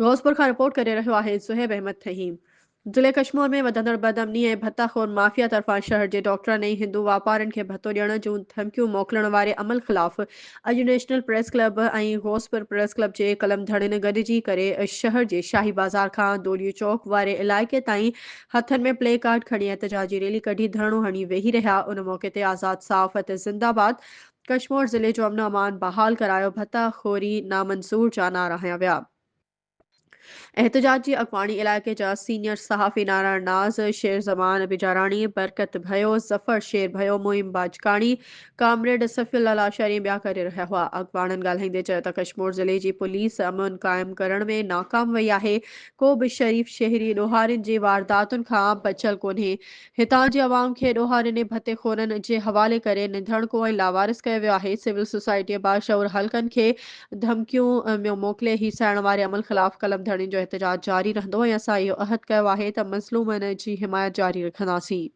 غوثپور کان رپورٽ ڪري رهيو آهي زوهيب احمد ٿهيم. ضلعي ڪشمور ۾ وڌندڙ بدامني ۽ ڀتا خور مافيا طرفان شهر جي ڊاڪٽرن ۽ هندو واپارين کي ڀتو ڏيڻ جون ڌمڪيون موڪلڻ واري عمل خلاف اڄ national press club ۽ Ghauspur press club جي قلم ڌڻين گڏجي ڪري شهر جي شاهي بازار کان دوليو چوڪ واري علائقي تائين هٿن ۾ پلي ڪارڊ کڻي احتجاجي ريلي ڪڍي ڌرڻو هڻي ويهي رهيا ان موقعي تي آزاد صحافت زنده باد ڪشمور ضلعي جو امن امان بحال ڪرايو ڀتا خوري نامنظور جا نعرا هنيا ويا. احتجاج جي اڳواڻي علائقي جا سينيئر صحافي نارائڻ ناز، شير زمان بجاراڻي، برڪت ڀيو، ظفر شير ڀيو، معين باجڪاڻي، ڪامريڊ صفي الله لاشاري ۽ ٻيا ڪري رهيا هئا. اڳواڻن ڳالهائيندي چيو ته ڪشمور ضلعي جي پوليس امن قائم ڪرڻ ۾ ناڪام وئي آهي، ڪو به شريف شهري ڏوهارين جي وارداتن کان بچيل ڪونهي، هتان جي عوام کي ڏوهارين ۽ ڀتي خورن جي حوالي ڪري نڌڻڪو ۽ لاوارث ڪيو ويو آهي، سول سوسائٽي ۽ باشعور حلقن کي ڌمڪيون موڪلي هيسائڻ واري عمل خلاف قلم ڌڻين جو احتجاج جاري رهندو ۽ اسان اهو عهد ڪيو آهي ته مظلومن جي حمايت جاري رکنداسين.